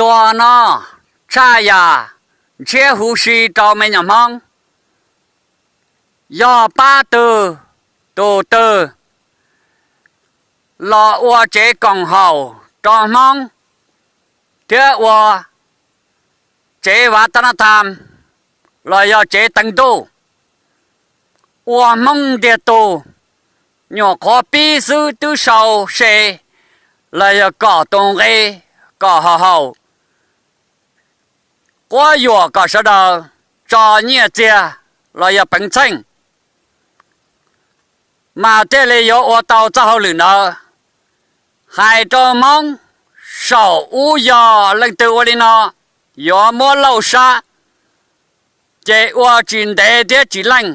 Tuag no tshaj yam ntshiab huv si rau me nyuam Hmoob. Yog pab twg tus twg los ua tsev koom haum rau Hmoob thiab ua tsev vav tab nab tham los yog tsev teev ntuj, ua Hmoob ntiag tug, nyuam qhuav pib xwb twb sau se los yog kom tus nqi, kom haum haum quab yuam kom sawv daws tso nyiaj txiag los yog peev txheej, mas thiaj li yuav ua tau txoj hauj lwm ntawd. Hais rau Hmoob, saum ub yog leej twg ua li no, yuav muab lauj sab, ces ua tsis ntev thiab tsis leej,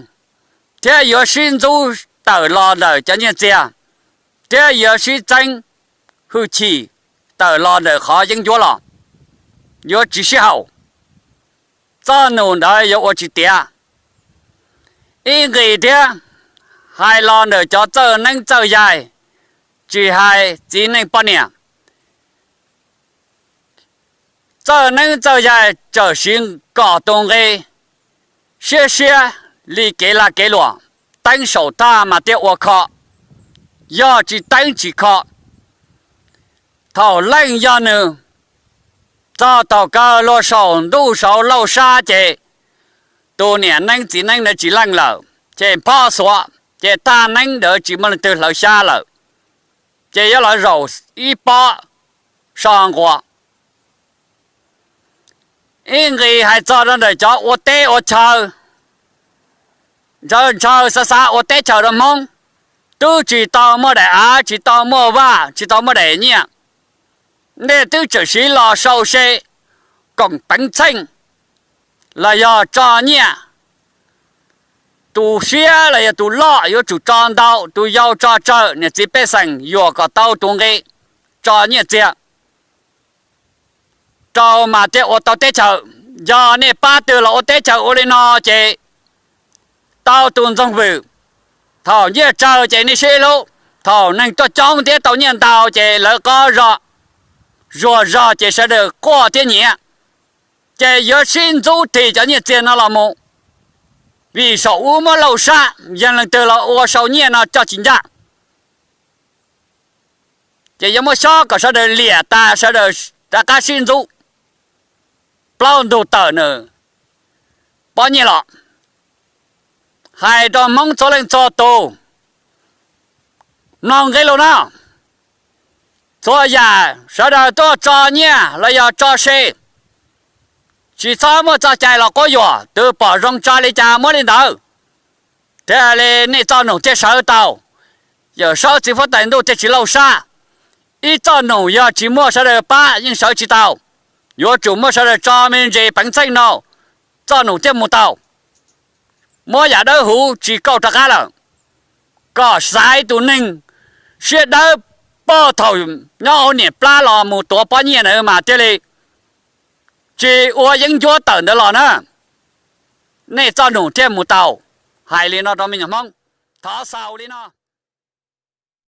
thiab yuav sib ntxub tawm los ntawm cov nyiaj txiag, thiab yuav sib txeeb hwj chim tawm los ntawm qhov yeeb ncuab los, yuav tsis sib haum. Txoj num ntawd yuav ua tsis tiav. Ib nqis thiab, hais los ntawm cov txawj neeb txawj yaig, tsis hais txiv neej poj niam, txawj neeb txawj yaig txawm siv kom tus nqi siab siab li kev lag kev luam, teeb saum thaj mas thiaj ua kho, yog tsis teeb tsis kho. Thaum leej yog nws txog thaum kawg luag saum ntuj saud lauj sab ces tus niam neeb txiv neeb ntawd tsis leej lawm, ces phob xuav, ces thaj neeb ntawd tsis muaj leej twg hlawv xyab lawm, ces yuav los zaum ib pob so nquas. Ib nqis hais txog rau ntawm cov ua teb ua chaw, ntshaw ntshaw xav xav ua teb chaws rau Hmoob, twb tsis tau muaj daim av, tsis tau muaj vaj, tsis tau muaj daim nyiaj, nej twb tseem siv los sau se koom peev txheej los yog tso nyiaj. Tus siab los yog tus loj yuav tsum tso ntau, tus yau tso tsawg, niam txiv pej xeem yuam kom tau tus nqi, tso nyiaj txiag rau mas thiaj ua tau teb chaws. Yog nej pab twg los ua teb chaws ua li no ces tau tus ntxoog vwm. Thaum nyiaj tsawg ces nej sib hlub, thaum neeg tuaj coob thiab tau nyiaj ntau ces lawv qob zog, zuag zog ces sawv daws quaj thiab nyiav, ces yuav sib ntxub thim cov nyiaj txiag no los mus. Vim saum ub muab lauj sab, yog leej twg los ua sau nyiaj no coj tsis ncaj. Ces yuav muab xyob kom sawv daws liam tas, sawv daws rov qab sib ntxub, plaub ntug tawm nws pob nyiaj los. Hais rau Hmoob txhua leej txhua tus mloog nqe lus no, txhua yam sawv daws tuaj tso nyiaj los yog tso se, tsis txhob muaj txoj cai los quab yuam, twb pom zoo tso li cas muab li ntawd, thiaj li nej txoj num thiaj sawv tau. Yawm saub txiv huab tais ntuj thiaj tsis lauj sab. Ib txoj num yog tsis muaj sawv daws pab yeej sawv tsis tau, yuav tsum muaj sawv daws tso me ntsis peev txheej no, txoj num thiaj mus tau. Muab yam dawb huv tsis kauj rov qab lawm, kom xaiv tus neeg siab dawb, pog thaum nyob hauv niam plab los mus tuav pob nyiaj na mas thiaj li tsis ua yeeb ncuab tawm ntawd los na, nej txoj num thiaj mus tau. Hais li no rau me nyuam Hmoob, thov xaus li no.